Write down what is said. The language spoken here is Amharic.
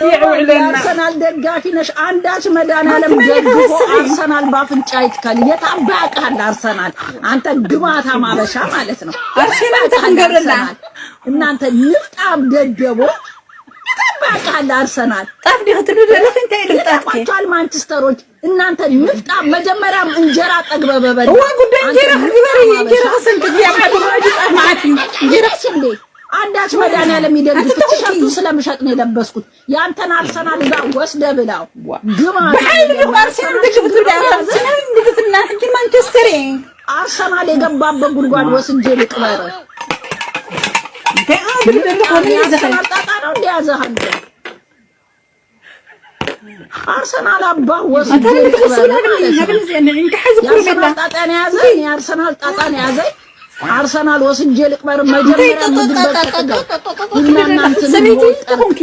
የውዕለና አርሰናል ደጋፊ ነሽ። አንዳች መድኃኒዓለም ደግፎ አርሰናል ባፍንጫ ይትከል። የታባ ያውቅሃል አርሰናል። አንተ ግማታ ማበሻ ማለት ነው። አርሴናል ተክንገብረላ እናንተ ንፍጣም ደደቦች የታባ ያውቅሃል አርሰናል። ጣፍ ዲኽ ትብሉ ዘለኺ እንታይ ኢሉ ጣፍኪ ይጠቅማቸዋል ማንቸስተሮች። እናንተ ንፍጣም መጀመሪያም እንጀራ ጠግበህ በበላ እዋ ጉዳይ እንጀራ ክግበር እዩ እንጀራ ክስንክት እያ ጣፍ መዓት እዩ እንጀራ እንዴ አንዳች መድኃኒዓለም ይደግፍ። ቲሸርቱ ስለምሸጥ ነው የለበስኩት። ያንተን አርሰናል እዛ ወስደህ ብላው። ግማታ ብሓይሊ ዲኹ አርሴናል ደግፍ ትብላ አርሴናል ድግፍና ሕጂ ማንቸስተር እየ። አርሰናል የገባበት ጉድጓድ ወስጄ ልቅበር። እንታይ ትብሉ ዘለኹ የአርሰናል ጣጣ ነው እንደያዘህ አንተ። አርሰናል አባ ወስጄ ልቅበር ማለት ነው። የአርሰናል ጣጣን የያዘኝ የአርሰናል ጣጣን የያዘኝ አርሰናል ወስጄ ልቅበር። መጀመሪያ ምግብ በልተህ ጥገብ። ቡናና እንትን ሰበይቲ ትኹንኪ።